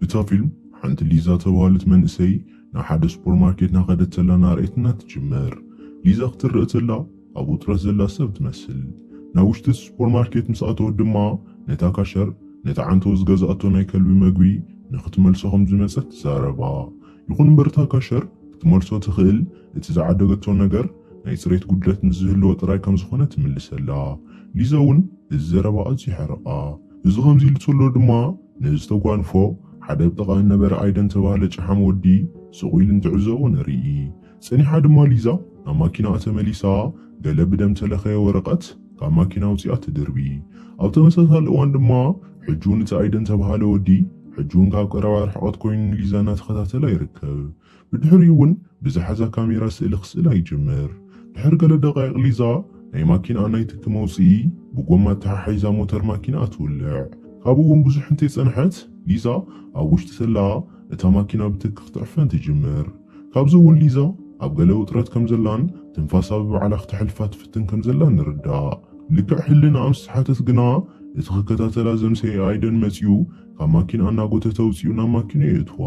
እታ ፊልም ሓንቲ ሊዛ ተባህለት መንእሰይ ናብ ሓደ ሱፐርማርኬት ናኸደት ዘላ ናርእየትና ትጅምር። ሊዛ ክትረእ ተላ ኣብ ውጥረት ዘላ ሰብ ትመስል። ናብ ውሽጢ እቲ ሱፐርማርኬት ምስ ኣተወት ድማ ነታ ካሸር ነቲ ዓንተው ዝገዛእቶ ናይ ከልቢ መግቢ ንኽትመልሶ ከም ዝመጸት ትዛረባ። ይኹን እምበር እታ ካሸር ክትመልሶ ትኽእል እቲ ዝዓደገቶ ነገር ናይ ጽሬት ጉድለት ምስ ዝህልዎ ጥራይ ከም ዝኾነ ትምልሰላ። ሊዛ እውን እዚ ዘረባ ኣዝዩ ይሕርቓ። እዚ ከምዚ ኢሉ ተሎ ድማ ነዚ ተጓንፎ ሓደ ኣብ ጥቓ እነበረ ኣይደን ተባህለ ጨሓም ወዲ ስቕ ኢሉ እንትዕዘቦ ንርኢ። ጸኒሓ ድማ ሊዛ ናብ ማኪናኣ ተመሊሳ ገለ ብደም ተለኸየ ወረቐት ካብ ማኪና ኣውጺኣ ትድርቢ። ኣብ ተመሳሳሊ እዋን ድማ ሕጂ እውን እቲ ኣይደን ተባህለ ወዲ ሕጂ እውን ካብ ቀረባ ርሕቐት ኮይኑ ንሊዛ እናተኸታተላ ይርከብ። ብድሕሪኡ እውን ብዝሓዛ ካሜራ ስእሊ ክስእላ ይጅምር። ድሕሪ ገለ ደቃይቕ ሊዛ ናይ ማኪናኣ ናይ ትኪ መውጽኢ ብጎማ ተሓሒዛ ሞተር ማኪናኣ ትውልዕ። ካብኡ እውን ብዙሕ እንተይጸንሐት ሊዛ ኣብ ውሽጢ ተላ እታ ማኪና ብትኪ ክትዕፈን ትጅምር። ካብዚ እውን ሊዛ ኣብ ገለ ውጥረት ከም ዘላን ትንፋሳ ብባዕላ ክተሕልፋ ትፍትን ከም ዘላን ንርዳእ። ልክዕ ሕልናኣ ምስ ተሓተት ግና እቲ ክከታተላ ዘምሰየ ኣይደን መጺኡ ካብ ማኪና እናጎተተ ኣውጺኡ ናብ ማኪና የእትዋ።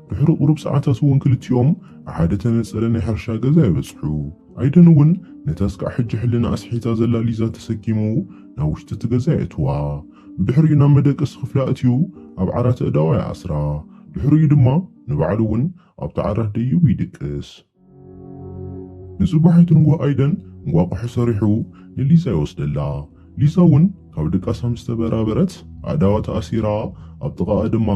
ድሕሪ ቁሩብ ሰዓታት እውን ክልቲኦም ኣብ ሓደ ተነጸለ ናይ ሕርሻ ገዛ ይበጽሑ። ኣይደን እውን ነታ እስካዕ ሕጂ ሕልናኣ ስሒታ ዘላ ሊዛ ተሰኪሙ ናብ ውሽጢ እቲ ገዛ የእትዋ። ብድሕሪኡ ናብ መደቀሲ ክፍላ ኣትዩ ኣብ ዓራት ኣእዳዋ ይኣስራ። ድሕሪኡ ድማ ንባዕሉ እውን ኣብቲ ዓራት ደይቡ ይድቅስ። ንጽባሒቱ ንግሆ ኣይደን እንቋቑሖ ሰሪሑ ንሊዛ ይወስደላ። ሊዛ እውን ካብ ድቃሳ ምስ ተበራበረት ኣእዳዋ ተኣሲራ ኣብ ጥቓኣ ድማ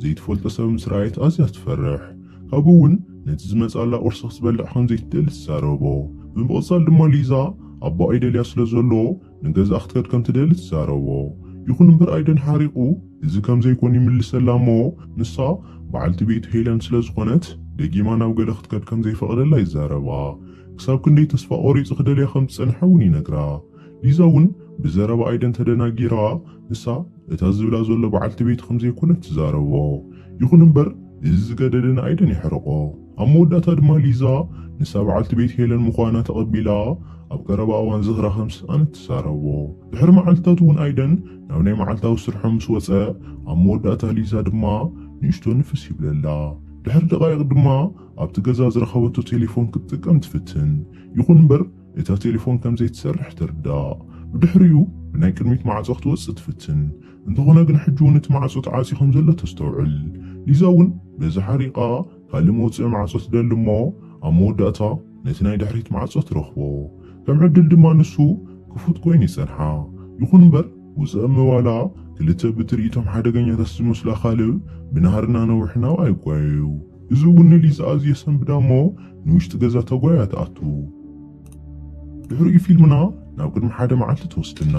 ዘይትፈልጦ ሰብ ምስ ረኣየት ኣዝያ ትፈርሕ። ካብኡ እውን ነቲ ዝመጽኣላ ቁርሲ ክትበልዕ ከም ዘይትደሊ ትዛረቦ። ብምቕጻል ድማ ሊዛ ኣቦኣ ይደልያ ስለ ዘሎ ንገዛኣ ክትከድ ከም ትደሊ ትዛረቦ። ይኹን እምበር ኣይደን ሓሪቑ እዚ ከም ዘይኮን ይምልሰላ እሞ ንሳ በዓልቲ ቤቱ ሄለን ስለ ዝኾነት ደጊማ ናብ ገለ ክትከድ ከም ዘይፈቕደላ ይዛረባ። ክሳብ ክንደይ ተስፋ ቆሪጹ ክደልያ ከም ዝጸንሐ እውን ይነግራ። ሊዛ እውን ብዘረባ ኣይደን ተደናጊራ ንሳ እታ ዝብላ ዘሎ በዓልቲ ቤቱ ከም ዘይኮነት ትዛረቦ። ይኹን እምበር እዚ ዝገደደ ንኣይደን የሕርቖ። ኣብ መወዳእታ ድማ ሊዛ ንሳ በዓልቲ ቤት ሄለን ምዃና ተቐቢላ ኣብ ቀረባ እዋን ዝኽራ ከም ዝሰኣነት ትዛረቦ። ድሕሪ መዓልትታት እውን ኣይደን ናብ ናይ መዓልታዊ ስርሖ ምስ ወጸ ኣብ መወዳእታ ሊዛ ድማ ንእሽቶ ንፍስ ይብለላ። ድሕሪ ደቓይቕ ድማ ኣብቲ ገዛ ዝረኸበቶ ቴሌፎን ክትጥቀም ትፍትን። ይኹን እምበር እታ ቴሌፎን ከም ዘይትሰርሕ ትርዳእ። ብድሕሪኡ ብናይ ቅድሚት ማዕጾ ክትወጽእ ትፍትን። እንተኾነ ግን ሕጂ እውን እቲ ማዕጾ ተዓጽዩ ከም ዘሎ ተስተውዕል። ሊዛ እውን በዚ ሓሪቓ ካልእ መውጽኢ ማዕጾ ትደሊ እሞ ኣብ መወዳእታ ነቲ ናይ ድሕሪት ማዕጾ ትረኽቦ። ከም ዕድል ድማ ንሱ ክፉት ኮይኑ ይጸንሓ። ይኹን እምበር ውጽእ ምባላ ክልተ ብትርኢቶም ሓደገኛታት ዝመስሉ ኣኻልብ ብናህሪ እናነውሑ ናብኣ ይጓየዩ። እዚ እውን ንሊዛ ኣዝዩ የሰንብዳ እሞ ንውሽጢ ገዛ ተጓያ ትኣቱ። ድሕሪኡ ፊልምና ናብ ቅድሚ ሓደ መዓልቲ ትወስድና።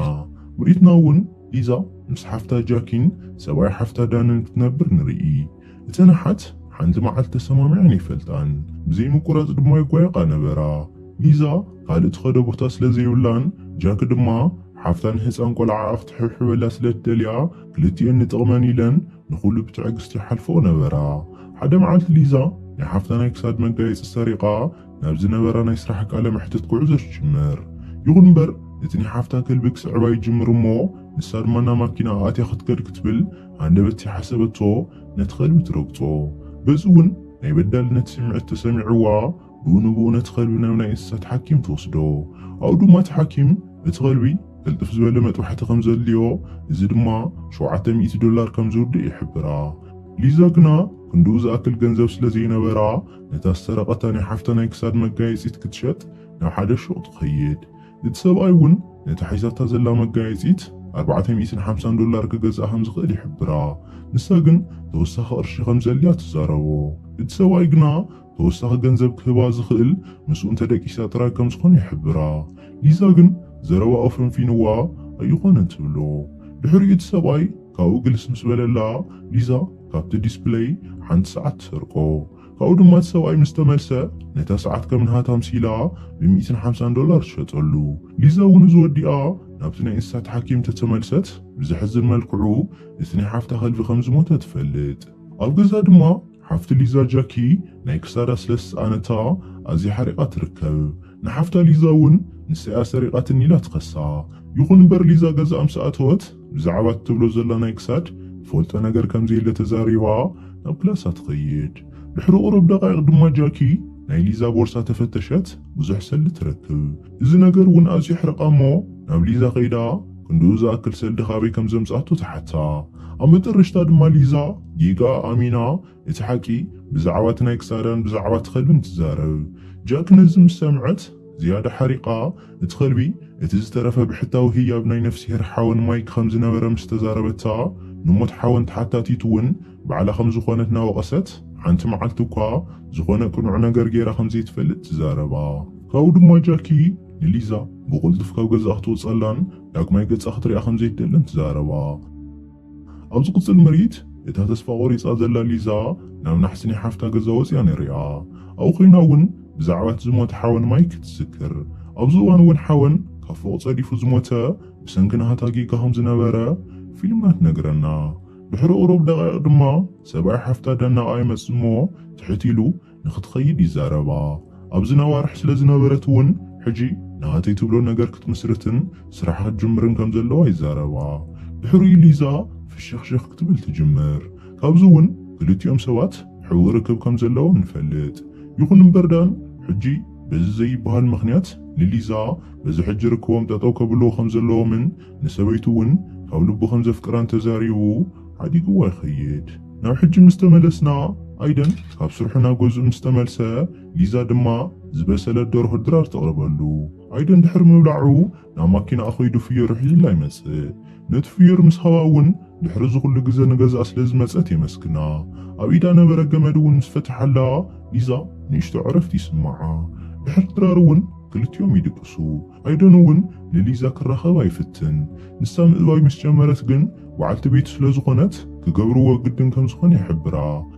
ምርኢትና እውን ሊዛ ምስ ሓፍታ ጃኪን ሰብኣይ ሓፍታ ዳንን ክትነብር ንርኢ። እተን ኣሓት ሓንቲ መዓልቲ ተሰማሚዐን ኣይፈልጣን። ብዘይ ምቁራጽ ድማ ይጓየቓ ነበራ። ሊዛ ካልእ ትኸዶ ቦታ ስለ ዘይብላን ጃክ ድማ ሓፍታ ንህፃን ቆልዓኣ ክትሕብሕበላ ስለ ትደልያ ክልቲኤን ንጥቕመን ኢለን ንኹሉ ብትዕግስቲ ይሓልፍኦ ነበራ። ሓደ መዓልቲ ሊዛ ናይ ሓፍታ ናይ ክሳድ መጋየፂ ሰሪቓ ናብ ዝነበራ ናይ ስራሕ ቃለ መሕትት ጉዕዞ ትጅምር። ይኹን እምበር እቲ ናይ ሓፍታ ከልቢ ክስዕባ ይጅምር እሞ ንሳ ድማ ናብ ማኪና ኣትያ ክትከድ ክትብል ሃንደበት ሓሰበቶ ነቲ ከልቢ ትረግጾ። በዚ እውን ናይ በዳልነት ስምዒት ተሰሚዕዋ ብኡ ንብኡ ነቲ ከልቢ ናብ ናይ እንስሳት ሓኪም ትወስዶ። ኣብኡ ድማ እቲ ሓኪም እቲ ከልቢ ቅልጥፍ ዝበለ መጥባሕቲ ከም ዘድልዮ፣ እዚ ድማ ሸውዓተ ሚእቲ ዶላር ከም ዝውድእ ይሕብራ። ሊዛ ግና ክንድኡ ዝኣክል ገንዘብ ስለ ዘይነበራ ነታ ዝሰረቐታ ናይ ሓፍታ ናይ ክሳድ መጋየፂት ክትሸጥ ናብ ሓደ ሹቕ ትኸይድ። እቲ ሰብኣይ እውን ነታ ሒዛታ ዘላ መጋየፂት ኣርባዕተ ሚእትን ሓምሳን ዶላር ክገዝኣ ከም ዝኽእል ይሕብራ። ንሳ ግን ተወሳኺ ቅርሺ ከም ዘድልያ ትዛረቦ። እቲ ሰብኣይ ግና ተወሳኺ ገንዘብ ክህባ ዝኽእል ምስኡ እንተደቂሳ ጥራይ ከም ዝኾነ ይሕብራ። ሊዛ ግን ዘረባኡ ፈንፊንዋ ኣይኾነን ትብሎ። ድሕሪኡ እቲ ሰብኣይ ካብኡ ግልስ ምስ በለላ ሊዛ ካብቲ ዲስፕለይ ሓንቲ ሰዓት ትሰርቆ። ካብኡ ድማ እቲ ሰብኣይ ምስ ተመልሰ ነታ ሰዓት ከም ናሃታ ኣምሲላ ብሚእትን ሓምሳን ዶላር ትሸጠሉ። ሊዛ እውን እዚ ወዲኣ ናብቲ ናይ እንስሳት ሓኪም ተተመልሰት ብዘሕዝን መልክዑ እቲ ናይ ሓፍታ ከልቢ ከም ዝሞተ ትፈልጥ። ኣብ ገዛ ድማ ሓፍቲ ሊዛ ጃኪ ናይ ክሳዳ ስለ ዝሰኣነታ ኣዝያ ሓሪቓ ትርከብ። ንሓፍታ ሊዛ እውን ንሳያ ሰሪቓትኒ ኢላ ትኸሳ። ይኹን እምበር ሊዛ ገዛ ምስ ኣተወት ብዛዕባ እትብሎ ዘላ ናይ ክሳድ ፈልጦ ነገር ከም ዘየለ ተዛሪባ ናብ ክላሳ ትኸይድ። ድሕሪ ቁሩብ ደቃይቕ ድማ ጃኪ ናይ ሊዛ ቦርሳ ተፈተሸት፣ ብዙሕ ሰልዲ ትረክብ። እዚ ነገር እውን ኣዝዩ ሕርቃ እሞ ናብ ሊዛ ከይዳ ክንድኡ ዝኣክል ሰልዲ ካበይ ከም ዘምጻቶ ትሓታ። ኣብ መጠረሽታ ድማ ሊዛ ጌጋ ኣሚና እቲ ሓቂ ብዛዕባ እቲ ናይ ክሳዳን ብዛዕባ እቲ ከልብን ትዛረብ። ጃክ ነዚ ምስ ሰምዐት ዝያዳ ሓሪቓ፣ እቲ ከልቢ እቲ ዝተረፈ ብሕታዊ ህያብ ናይ ነፍስሄር ሓወን ማይክ ከም ዝነበረ ምስ ተዛረበታ፣ ንሞት ሓወን ተሓታቲት እውን ባዕላ ከም ዝኾነት እናወቐሰት፣ ሓንቲ መዓልቲ እኳ ዝኾነ ቅኑዕ ነገር ገይራ ከም ዘይትፈልጥ ትዛረባ። ካብኡ ድማ ጃኪ ንሊዛ ብቕልጡፍ ካብ ገዛ ክትወጸላን ዳግማይ ገጻ ክትሪኣ ከም ዘይትደልን ትዛረባ። ኣብ ዝቕጽል ምርኢት፣ እታ ተስፋ ቆሪጻ ዘላ ሊዛ ናብ ናሕሲ ናይ ሓፍታ ገዛ ወጺኣ ንሪኣ። ኣብኡ ኮይና እውን ብዛዕባ እቲ ዝሞተ ሓወን ማይክ ትዝክር። ኣብዚ እዋን እውን ሓወን ካብ ፎቕ ጸዲፉ ዝሞተ ብሰንኪ ናህታ ጌጋ ከም ዝነበረ ፊልምና ትነግረና። ድሕሪ ቁሩብ ደቃይቕ ድማ ሰብኣይ ሓፍታ ዳናቓ ይመጽእ እሞ ትሕት ኢሉ ንኽትኸይድ ይዛረባ። ኣብዚ ኣዋርሕ ስለ ዝነበረት እውን ሕጂ ናሃተይ ትብሎ ነገር ክትምስርትን ስራሕ ክትጅምርን ከም ዘለዋ ይዛረባ። ድሕሪኡ ሊዛ ፍሽኽሽኽ ክትብል ትጅምር። ካብዚ እውን ክልቲኦም ሰባት ሕቡእ ርክብ ከም ዘለዎም ንፈልጥ። ይኹን እምበር ዳን ሕጂ በዚ ዘይበሃል ምኽንያት ንሊዛ በዚ ሕጂ ርክቦም ጠጠው ከብልዎ ከም ዘለዎምን ንሰበይቱ እውን ካብ ልቡ ከም ዘፍቅራን ተዛሪቡ ሓዲግዋ ይኸይድ። ናብ ሕጂ ምስ ተመለስና፣ ኣይደን ካብ ስርሑ ናብ ገዝኡ ምስ ተመልሰ፣ ሊዛ ድማ ዝበሰለት ደርሆ ድራር ተቕርበሉ። ኣይደን ድሕሪ ምብላዑ ናብ ማኪና ኣኸይዱ ፍዮሩ ሒዙላ ይመጽእ። ነቲ ፍዮር ምስ ሃባ እውን ድሕሪ እዚ ኩሉ ግዘ ንገዝኣ ስለ ዝመጸት የመስግና። ኣብ ኢዳ ነበረ ገመድ እውን ምስ ፈትሓላ፣ ሊዛ ንእሽቶ ዕረፍቲ ይስምዓ። ድሕሪ ድራር እውን ክልቲኦም ይድቅሱ። ኣይደን እውን ንሊዛ ክራኸባ ይፍትን። ንሳ ምእባይ ምስ ጀመረት ግን በዓልቲ ቤቱ ስለ ዝኾነት ክገብርዎ ግድን ከም ዝኾነ ይሕብራ።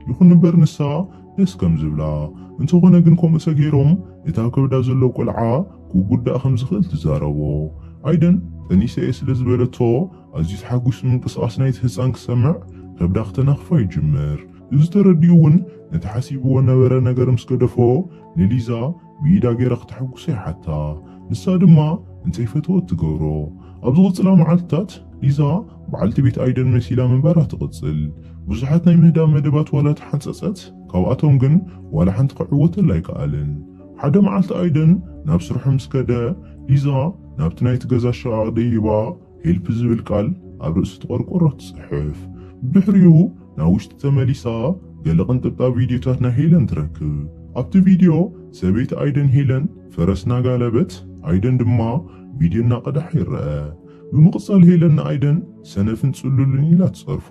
ይኹን እምበር ንሳ ደስ ከም ዝብላ፣ እንተኾነ ግን ከምኡ ተገይሮም እቲ ኣብ ከብዳ ዘሎ ቆልዓ ክጉዳእ ከም ዝኽእል ትዛረቦ። ኣይደን ጠኒሰ እየ ስለ ዝበለቶ ኣዝዩ ተሓጒሱ ምንቅስቓስ ናይቲ ህፃን ክሰምዕ ከብዳ ክተናኽፋ ይጅምር። እዚ ተረዲኡ እውን ነቲ ሓሲብዎ ነበረ ነገር ምስ ገደፎ ንሊዛ ብኢዳ ገይራ ክተሐጉሶ ይሓታ። ንሳ ድማ እንተይፈተወት ትገብሮ። ኣብ ዝቕጽላ መዓልትታት ሊዛ በዓልቲ ቤት ኣይደን መሲላ ምንባራ ትቕጽል። ብዙሓት ናይ ምህዳም መደባት ዋላ ተሓንጸጸት፣ ካብኣቶም ግን ዋላ ሓንቲ ክዕወተላ ኣይከኣልን። ሓደ መዓልቲ ኣይደን ናብ ስርሑ ምስ ከደ፣ ሊዛ ናብቲ ናይቲ ገዛ ሸቓቕ ደይባ ሄልፕ ዝብል ቃል ኣብ ርእሲ እቲ ቆርቆሮ ትጽሕፍ። ብድሕሪኡ ናብ ውሽጢ ተመሊሳ ገለ ቅንጥብጣብ ቪድዮታት ናይ ሄለን ትረክብ። ኣብቲ ቪድዮ ሰበይቲ ኣይደን ሄለን ፈረስ እናጋለበት፣ ኣይደን ድማ ቪድዮ እናቐድሓ ይረአ። ብምቕጻል ሄለን ንኣይደን ሰነፍን ጽሉልን ኢላ ትጸርፎ።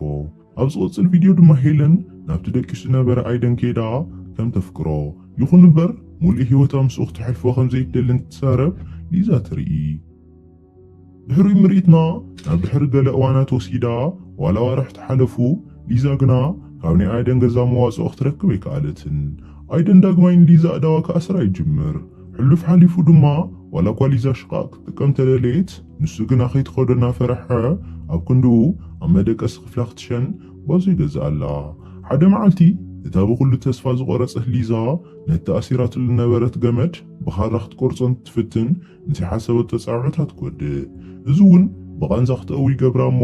ኣብ ዝቕጽል ቪድዮ ድማ ሄለን ናብቲ ደቂሱ ዝነበረ ኣይደን ከይዳ ከም ተፍቅሮ፣ ይኹን እምበር ሙሉእ ህይወታ ምስኡ ክተሕልፎ ከም ዘይትደልን ትዛረብ ሊዛ ትርኢ። ድሕሪ ምርኢትና ናብ ድሕሪ ገለ እዋናት ወሲዳ፣ ዋላ ኣዋርሕ ተሓለፉ፣ ሊዛ ግና ካብ ናይ ኣይደን ገዛ መዋጽኦ ክትረክብ ኣይከኣለትን። ኣይደን ዳግማይ ንሊዛ ኣእዳዋ ክኣስራ ይጅምር። ሕሉፍ ሓሊፉ ድማ ዋላ እኳ ሊዛ ሽቓቕ ክትጥቀም ተደለየት፣ ንሱ ግና ከይትኸዶ እናፈርሐ ኣብ ክንድኡ ኣብ መደቀሲ ክፍላ ክትሸን ባዞ ይገዝኣላ። ሓደ መዓልቲ እታ ብኹሉ ተስፋ ዝቖረጸት ሊዛ ነቲ ኣሲራትሉ ዝነበረት ገመድ ብኻራ ክትቆርጾ እንትትፍትን፣ ንዘይሓሰበቶ ጻውዒታት ትጎድእ። እዚ እውን ብቓንዛ ክትእዊ ይገብራ እሞ፣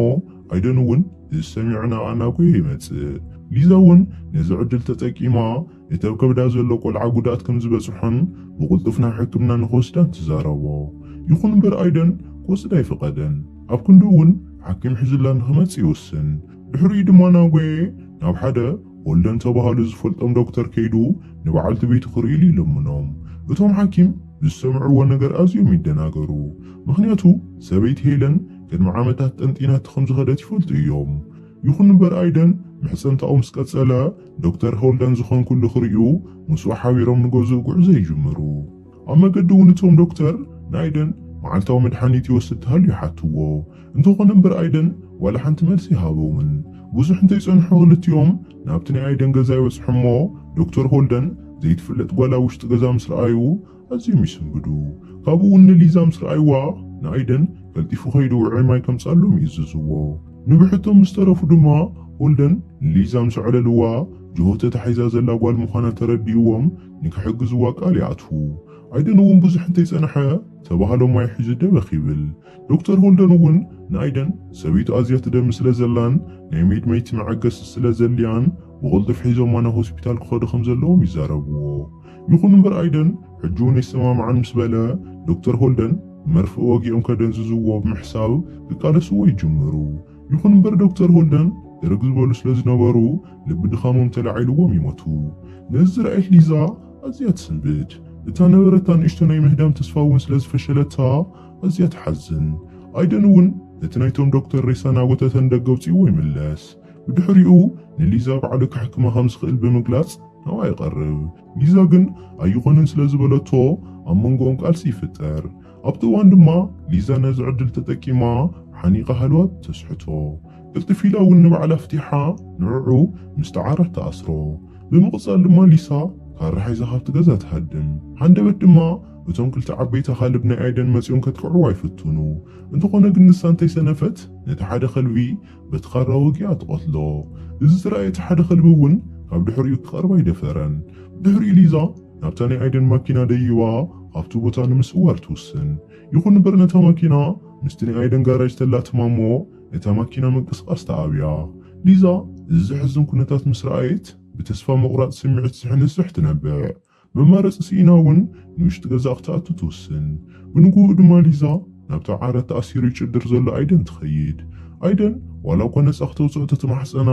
ኣይደን እውን እዚ ሰሚዑ ናብኣ እናጎየ ይመጽእ። ሊዛ እውን ነዚ ዕድል ተጠቂማ እቲ ኣብ ከብዳ ዘሎ ቆልዓ ጉድኣት ከም ዝበጽሖን ብቕልጡፍ ናብ ሕክምና ንኽወስዳን ትዛረቦ። ይኹን እምበር ኣይደን ክወስዳ ኣይፈቐደን። ኣብ ክንድኡ እውን ሓኪም ሒዙላ ንኽመጽእ ይውስን። ድሕሪኡ ድማ ናጎየ ናብ ሓደ ሆልደን ተባሃሉ ዝፈልጦም ዶክተር ከይዱ ንበዓልቲ ቤቱ ክርእይሉ ይልምኖም። እቶም ሓኪም ብዝሰምዕዎ ነገር ኣዝዮም ይደናገሩ። ምኽንያቱ ሰበይቲ ሄለን ቅድሚ ዓመታት ጠንጢናቶ ከም ዝኸደት ይፈልጡ እዮም። ይኹን እምበር ኣይደን ምሕጸንታኡ ምስ ቀጸለ ዶክተር ሆልደን ዝኾን ኩሉ ክርእዩ ምስኡ ሓቢሮም ንገዝኡ ጉዕዞ ይጅምሩ። ኣብ መገዲ እውን እቶም ዶክተር ንኣይደን መዓልታዊ መድሓኒት ይወስድ ተሃልዩ ይሓትዎ። እንተኾነ እምበር ኣይደን ዋላ ሓንቲ መልሲ ኣይሃቦምን። ብዙሕ እንተይጸንሑ ክልቲኦም ናብቲ ናይ ኣይደን ገዛ ይበጽሑ እሞ ዶክተር ሆልደን ዘይትፍለጥ ጓል ኣብ ውሽጢ ገዛ ምስ ረኣዩ ኣዝዮም ይስንብዱ። ካብኡ እውን ንሊዛ ምስ ረኣይዋ ንኣይደን ቀልጢፉ ከይዱ ውዑይ ማይ ከምጻሎም ይእዝዝዎ። ንብሕቶም ምስ ተረፉ ድማ ሆልደን ንሊዛ ምስ ኣዕለልዋ ጅሆ ተታሒዛ ዘላ ጓል ምዃና ተረዲእዎም ንክሕግዝዋ ቃል ይኣትዉ። ኣይደን እውን ብዙሕ እንተይጸንሐ፣ ተባህሎ ማይ ሒዙ ደበኽ ይብል። ዶክተር ሆልደን እውን ንኣይደን ሰበይቱ ኣዝያ ትደሚ ስለ ዘላን ናይ ሜድመይቲ መዐገሲ ስለ ዘልያን፣ ብቕልጡፍ ሒዞማ ናብ ሆስፒታል ክኸዱ ከም ዘለዎም ይዛረብዎ። ይኹን እምበር ኣይደን ሕጂ እውን ኣይሰማምዓን ምስ በለ፣ ዶክተር ሆልደን መርፍእ ወጊኦም ከደንዝዝዎ ብምሕሳብ ክቃለስዎ ይጅምሩ። ይኹን እምበር ዶክተር ሆልደን ደረግ ዝበሉ ስለ ዝነበሩ፣ ልቢ ድኻሞም ተላዒልዎም ይሞቱ። ነዚ ዝረኣየት ሊዛ ኣዝያ ትስንብድ። እታ ነበረታ ንእሽቶ ናይ ምህዳም ተስፋ እውን ስለ ዝፈሸለታ ኣዝያ ትሓዝን። ኣይደን እውን ነቲ ናይቶም ዶክተር ሬሳ ናጎተተ ንደገ ኣውጺእዎ ይምለስ። ብድሕሪኡ ንሊዛ ባዕሉ ክሕክማ ከም ዝኽእል ብምግላጽ ናብኣ ይቐርብ። ሊዛ ግን ኣይኾንን ስለ ዝበለቶ ኣብ መንጎኦም ቃልሲ ይፍጠር። ኣብቲ እዋን ድማ ሊዛ ነዚ ዕድል ተጠቂማ ሓኒቓ ሃለዋት ተስሕቶ። ቅልጥፍ ኢላ እውን ንባዕላ ፍቲሓ ንዕዑ ምስ ተዓራት ትኣስሮ። ብምቕጻል ድማ ሊሳ ካራ ሒዛ ካብቲ ገዛ ትሃድም። ሃንደበት ድማ እቶም ክልተ ዓበይቲ ኣኻልብ ናይ ኣይደን መጺኦም ከጥቅዕዋ ይፍትኑ። እንተኾነ ግን ንሳ እንተይሰነፈት ነቲ ሓደ ከልቢ በቲ ካራ ወጊኣ ትቐትሎ። እዚ ዝረኣየ እቲ ሓደ ከልቢ እውን ካብ ድሕሪኡ ክቐርብ ኣይደፈረን። ብድሕሪኡ ሊዛ ናብታ ናይ ኣይደን ማኪና ደይባ ካብቲ ቦታ ንምስዋር ትውስን። ይኹን እምበር ነታ ማኪና ምስቲ ናይ ኣይደን ጋራጅ ተላትማ እሞ እታ ማኪና ምንቅስቓስ ተኣብያ። ሊዛ እዚ ዘሕዝን ኩነታት ምስ ረኣየት ብተስፋ ምቑራጽ ስምዒት ዝሕንስሕ ትነብዕ። መማረጺ ስኢና እውን ንውሽጢ ገዛ ክትኣቱ ትውስን። ብንግኡ ድማ ሊዛ ናብቲ ዓራት ተኣሲሩ ይጭድር ዘሎ ኣይደን ትኸይድ። ኣይደን ዋላ እኳ ነጻ ክተውጽኦ ተተማሕጸና፣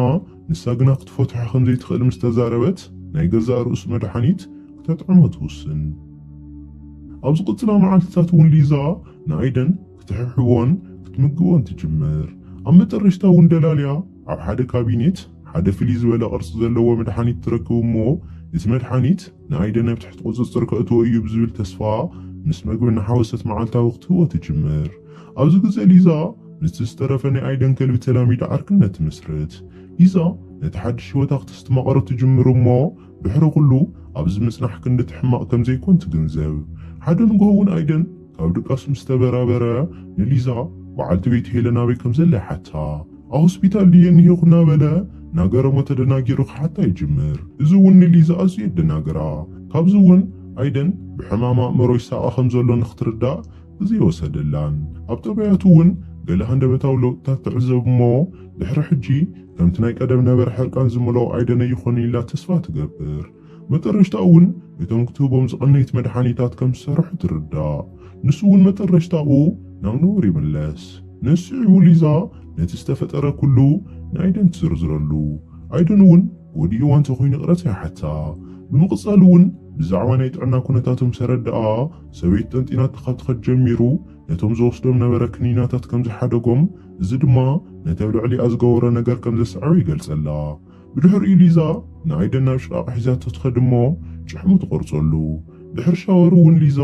ንሳ ግና ክትፈትሖ ከም ዘይትኽእል ምስ ተዛረበት፣ ናይ ገዛእ ርእሱ መድሓኒት ክተጥዕሞ ትውስን። ኣብ ዝቕጽላ መዓልትታት እውን ሊዛ ንኣይደን ክትሕብሕቦን ክትምግቦን ትጅምር። ኣብ መጠረሽታ እውን ደላልያ ኣብ ሓደ ካቢኔት ሓደ ፍልይ ዝበለ ቅርጺ ዘለዎ መድሓኒት ትረክብ እሞ፣ እቲ መድሓኒት ንኣይደን ኣብ ትሕቲ ቁጽጽር ከእትዎ እዩ ብዝብል ተስፋ ምስ መግቢ እናሓወሰት መዓልታዊ ክትህቦ ትጅምር። ኣብዚ ግዜ ሊዛ ምስቲ ዝተረፈ ናይ ኣይደን ከልቢ ተላሚዳ ዓርክነት ትምስርት። ሊዛ ነቲ ሓድሽ ህይወታ ክተስተማቕሮ ትጅምር እሞ፣ ድሕሪ ኩሉ ኣብዚ ምጽናሕ ክንዲ እቲ ሕማቕ ከም ዘይኮን ትግንዘብ። ሓደ ንግሆ እውን ኣይደን ካብ ድቃስ ምስ ተበራበረ፣ ንሊዛ በዓልቲ ቤቱ ሄለን ኣበይ ከም ዘላ ይሓታ። ኣብ ሆስፒታል ድየ እኒሄኹ እናበለ እናገረሞ ተደናጊሩ ክሓታ ይጅምር። እዚ እውን ንሊዛ ኣዝዩ የደናግራ። ካብዚ እውን ኣይደን ብሕማም ኣእምሮ ይሳቐ ከም ዘሎ ንክትርዳእ ግዜ ይወሰደላን። ኣብ ጠባያቱ እውን ገለ ሃንደበታዊ ለውጥታት ትዕዘብ እሞ፣ ድሕሪ ሕጂ ከምቲ ናይ ቀደም ነበረ ሕርቃን ዝመልኦ ኣይደን ኣይኾንን ኢላ ተስፋ ትገብር። መጠረሽታ እውን እቶም ክትህቦም ዝቐነየት መድሓኒታት ከም ዝሰርሑ ትርዳእ። ንሱ እውን መጠረሽታኡ ናብ ንቡር ይምለስ። ነሱ ስዒቡ ሊዛ ነቲ ዝተፈጠረ ኩሉ ንኣይደን ትዝርዝረሉ። ኣይደን እውን ወዲእዋ እንተኾይኑ ይቕረታ ይሓታ። ብምቕጻል እውን ብዛዕባ ናይ ጥዕና ኩነታቶም ምስ ኣረድኣ፣ ሰበይቱ ጠንጢናቶ ካብ ትኸድ ጀሚሩ ነቶም ዝወስዶም ነበረ ክኒናታት ከም ዝሓደጎም፣ እዚ ድማ ነቲ ኣብ ልዕሊኣ ዝገበሮ ነገር ከም ዘስዕቦ ይገልጸላ። ብድሕሪኡ ሊዛ ንኣይደን ናብ ሽቓቕ ሒዛቶ ትኸድ እሞ ጭሕሙ ትቖርጸሉ። ድሕሪ ሻወር እውን ሊዛ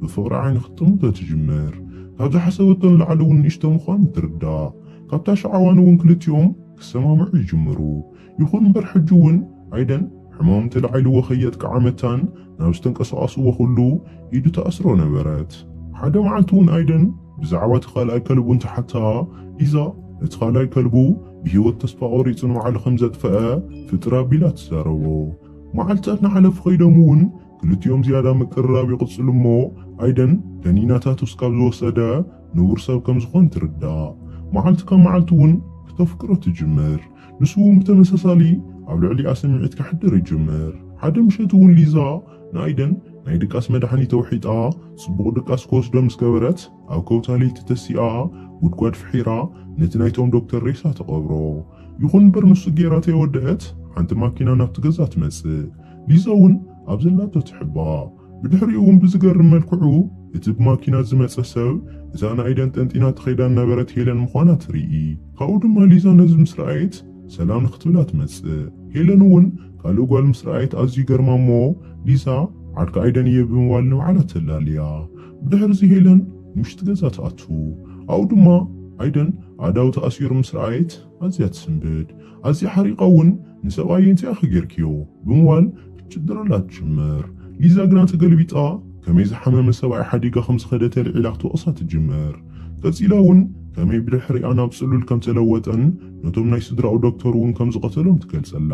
ብፍቕሪ ዓይኒ ክትጥምቶ ትጅምር። ካብ ዝሓሰበቶ ንላዕሊ እውን ንእሽቶ ምዃኑ ትርዳእ። ካብታ ሽዓ እዋን እውን ክልቲኦም ክሰማምዑ ይጅምሩ። ይኹን እምበር ሕጂ እውን ኣይደን ሕማም ተላዒልዎ ከየጥቅዓ መታን ናብ ዝተንቀሳቐስዎ ኩሉ ኢዱ ተኣስሮ ነበረት። ሓደ መዓልቲ እውን ኣይደን ብዛዕባ እቲ ካልኣይ ከልቡ እንትሓታ፣ ሊዛ ነቲ ካልኣይ ከልቡ ብህይወት ተስፋ ቆሪጹ ንባዕሉ ከም ዘጥፈአ ፍጥር ኣቢላ ትዛረቦ። መዓልትታት እናሓለፉ ከይዶም እውን ክልቲኦም ዝያዳ ምቅርራብ ይቕጽሉ እሞ፣ ኣይደን ከኒናታት እስካብ ዝወሰደ ንቡር ሰብ ከም ዝኾን ትርዳእ። መዓልቲ ካብ መዓልቲ እውን ክተፍቅሮ ትጅምር። ንሱ እውን ብተመሳሳሊ ኣብ ልዕሊኣ ስምዒት ከሕድር ይጅምር። ሓደ ምሸት እውን ሊዛ ንኣይደን ናይ ድቃስ መድሓኒት ተውሒጣ፣ ጽቡቕ ድቃስ ክወስዶ ምስ ገበረት፣ ኣብ ከውታ ለይቲ ተሲኣ፣ ጉድጓድ ፍሒራ፣ ነቲ ናይቶም ዶክተር ሬሳ ተቐብሮ። ይኹን እምበር ንሱ ጌራ ተይወደአት፣ ሓንቲ ማኪና ናብቲ ገዛ ትመጽእ። ሊዛ እውን ኣብ ዘላቶ ትሕባእ። ብድሕሪኡ እውን ብዝገርም መልክዑ፣ እቲ ብማኪና ዝመጸ ሰብ፣ እታ ንኣይደን ጠንጢና ተኸይዳ ነበረት ሄለን ምዃና ትርኢ። ካብኡ ድማ ሊዛ ነዚ ምስ ረኣየት፣ ሰላም ንክትብላ ትመጽእ። ሄለን እውን ካልእ ጓል ምስ ረኣየት ኣዝዩ ይገርማ እሞ፣ ሊዛ ዓርኪ ኣይደን እየ ብምባል ንባዕላ ተላልያ። ብድሕሪ እዚ ሄለን ንውሽጢ ገዛ ትኣቱ። ኣብኡ ድማ ኣይደን ኣእዳው ተኣሲሩ ምስ ረኣየት ኣዝያ ትስንብድ። ኣዝያ ሓሪቓ እውን ንሰብኣየይ እንታይ ኢኺ ጌርክዮ ብምባል ክትጭድረላ ትጅምር። ሊዛ ግና ተገልቢጣ ከመይ ዝሓመመ ሰብኣይ ሓዲጋ ከም ዝኸደት ኣልዒላ ክትወቕሳ ትጅምር። ቀጺላ እውን ከመይ ብድሕሪኣ ናብ ጽሉል ከም ተለወጠን ነቶም ናይ ስድራኡ ዶክተር እውን ከም ዝቐተሎም ትገልጸላ።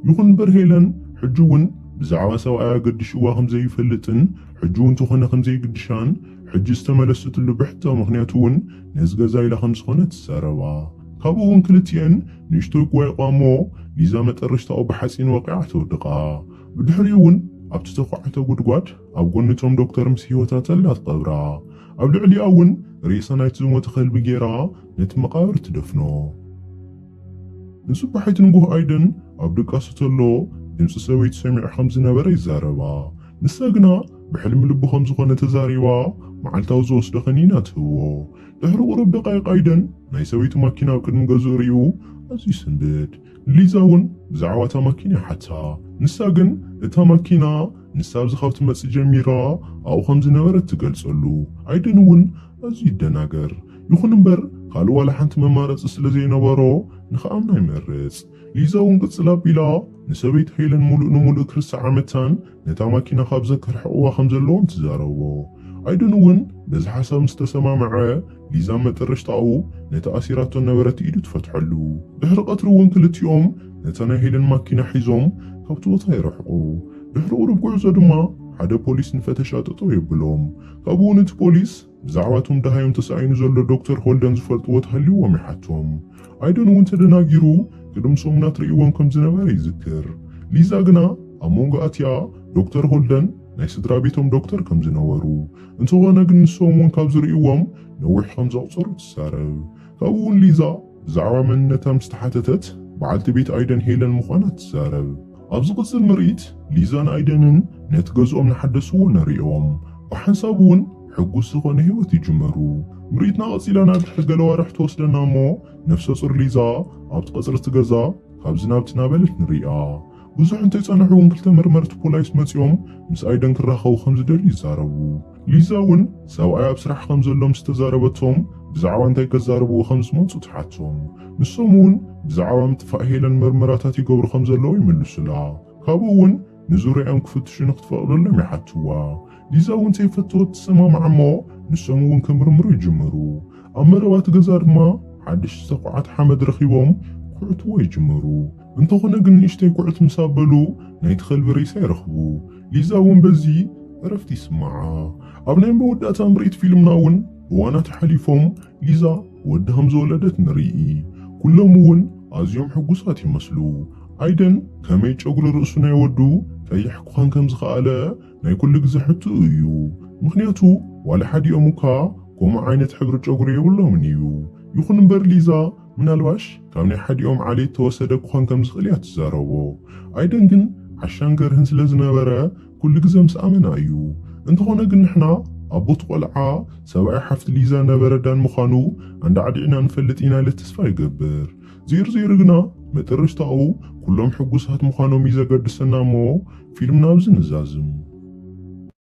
ይኹን እምበር ሄለን ሕጂ እውን ብዛዕባ ሰብኣያ ገዲሽዋ ከም ዘይፈልጥን ሕጂ እውን እንተኾነ ከም ዘይግድሻን፣ ሕጂ ዝተመለሰትሉ ብሕታዊ ምኽንያት እውን ነዚ ገዛ ኢላ ከም ዝኾነ ትዛረባ። ካብኡ እውን ክልቲኤን ንእሽቶ ይጓየቋ እሞ ሊዛ መጠረሽታኡ ብሓፂን ወቂዓ ተወድቓ። ብድሕሪኡ እውን ኣብቲ ተኳዕተ ጉድጓድ ኣብ ጎኒ እቶም ዶክተር ምስ ህይወታ ተላ ትቐብራ። ኣብ ልዕሊኣ እውን ሬሳ ናይቲ ዝሞተ ከልቢ ጌራ ነቲ መቓብር ትደፍኖ። ንጽባሒት ንጉህ ኣይደን ኣብ ድቃሱ ተሎ ድምፂ ሰበይቲ ሰሚዑ ከም ዝነበረ ይዛረባ። ንሳ ግና ብሕልሚ ልቡ ከም ዝኾነ ተዛሪባ፣ መዓልታዊ ዝወስዶ ከኒና ትህቦ። ድሕሪ ቁሩብ ደቃይቕ ኣይደን ናይ ሰበይቲ ማኪና ኣብ ቅድሚ ገዝኡ ርእዩ ኣዝዩ ይስንብድ። ሊዛ እውን ብዛዕባ እታ ማኪና ይሓታ። ንሳ ግን እታ ማኪና ንሳ ኣብዚ ካብ ትመጽእ ጀሚራ ኣብኡ ከም ዝነበረት ትገልጸሉ። ኣይደን እውን ኣዝዩ ይደናገር። ይኹን እምበር ካልእ ዋላ ሓንቲ መማረጺ ስለ ዘይነበሮ ንኽኣምና ይመርጽ። ሊዛ እውን ቅጽል ኣቢላ ንሰበይቲ ሄለን ሙሉእ ንሙሉእ ክርስዓ መታን ነታ ማኪና ካብ ዘክር ሕቕዋ ከም ዘለዎም ትዛረቦ። ኣይደን እውን በዚ ሓሳብ ምስ ተሰማምዐ ሊዛ መጠረሽታኡ ነቲ ኣሲራቶ ነበረት ኢዱ ትፈትሐሉ። ድሕሪ ቀትሪ እውን ክልቲኦም ነታ ናይ ሄለን ማኪና ሒዞም ካብቲ ቦታ ይረሕቁ። ድሕሪ ቁሩብ ጉዕዞ ድማ ሓደ ፖሊስ ንፈተሻ ጠጠው የብሎም። ካብኡ እውን እቲ ፖሊስ ብዛዕባ እቶም ደሃዮም ተሳኢኑ ዘሎ ዶክተር ሆልደን ዝፈልጥዎ ተሃልይዎም ይሓቶም። ኣይደን እውን ተደናጊሩ ቅድሚ ሰሙናት ርእይዎም ከም ዝነበረ ይዝክር። ሊዛ ግና ኣብ መንጎ ኣትያ ዶክተር ሆልደን ናይ ስድራ ቤቶም ዶክተር ከም ዝነበሩ፣ እንተኾነ ግን ንሶም እውን ካብ ዝርእይዎም ነዊሕ ከም ዘቑጸሩ ትዛረብ። ካብኡ እውን ሊዛ ብዛዕባ መንነታ ምስ ተሓተተት በዓልቲ ቤት ኣይደን ሄለን ምዃና ትዛረብ። ኣብ ዝቕጽል ምርኢት ሊዛን ኣይደንን ነቲ ገዝኦም ንሓደስዎ ነሪኦም። ብሓንሳብ እውን ሕጉስ ዝኾነ ህይወት ይጅመሩ። ምርኢትና ቀጺላ ናብ ድሕሪ ገለ ዋርሕ ትወስደና እሞ ነፍሰ ጹር ሊዛ ኣብቲ ቀጽሪ እቲ ገዛ ካብዚ ናብቲ እናበለት ንሪኣ። ብዙሕ እንተይጸንሑ እውን ክልተ መርመርቲ ፖላይስ መጺኦም ምስ ኣይደን ክራኸቡ ከም ዝደልዩ ይዛረቡ። ሊዛ እውን ሰብኣይ ኣብ ስራሕ ከም ዘሎ ምስ ተዛረበቶም ብዛዕባ እንታይ ከዛርብዎ ከም ዝመጹ ትሓቶም። ንሶም እውን ብዛዕባ ምጥፋእ ሄለን መርመራታት ይገብሩ ከም ዘለዉ ይምልሱላ። ካብኡ እውን ንዙርያኦም ክፍትሹ ንክትፈቕደሎም ይሓትዋ። ሊዛ እውን ዘይፈትዎ ትሰማማዕ እሞ ንሶም እውን ክምርምሩ ይጅምሩ። ኣብ መረባ እቲ ገዛ ድማ ሓድሽ ዝተኳዓተ ሓመድ ረኺቦም ክኹዕትዎ ይጅምሩ። እንተኾነ ግን ንእሽተይ ኩዕት ምስ ኣበሉ ናይቲ ከልቢ ሬሳ ይረኽቡ። ሊዛ እውን በዚ ዕረፍቲ ይስምዓ። ኣብ ናይ መወዳእታ ምርኢት ፊልምና እውን እዋናት ሓሊፎም ሊዛ ወዲ ከም ዝወለደት ንርኢ። ኩሎም እውን ኣዝዮም ሕጉሳት ይመስሉ። ኣይደን ከመይ ጨጉሪ ርእሱ ናይ ወዱ ቀይሕ ክኾን ከም ዝኸኣለ ናይ ኩሉ ግዜ ሕትኡ እዩ። ምኽንያቱ ዋላ ሓዲኦም እኳ ከምኡ ዓይነት ሕብሪ ጨጉሪ የብሎምን እዩ። ይኹን እምበር ሊዛ ምናልባሽ ካብ ናይ ሓዲኦም ዓሌት ተወሰደ ክኾን ከም ዝኽእል እያ ትዛረቦ። ኣይደን ግን ዓሻን ገርህን ስለ ዝነበረ ኩሉ ግዜ ምስ ኣመና እዩ። እንተኾነ ግን ንሕና ኣቦት ቆልዓ ሰብኣይ ሓፍቲ ሊዛ ነበረ ዳን ምዃኑ ኣንዳዕዲዕና ንፈልጥ ኢና ኢለ ተስፋ ይገብር። ዘይሩ ዘይሩ ግና መጠረሽታኡ ኩሎም ሕጉሳት ምዃኖም እዩ ዘገድሰና እሞ ፊልምና ኣብዚ ንዛዝም።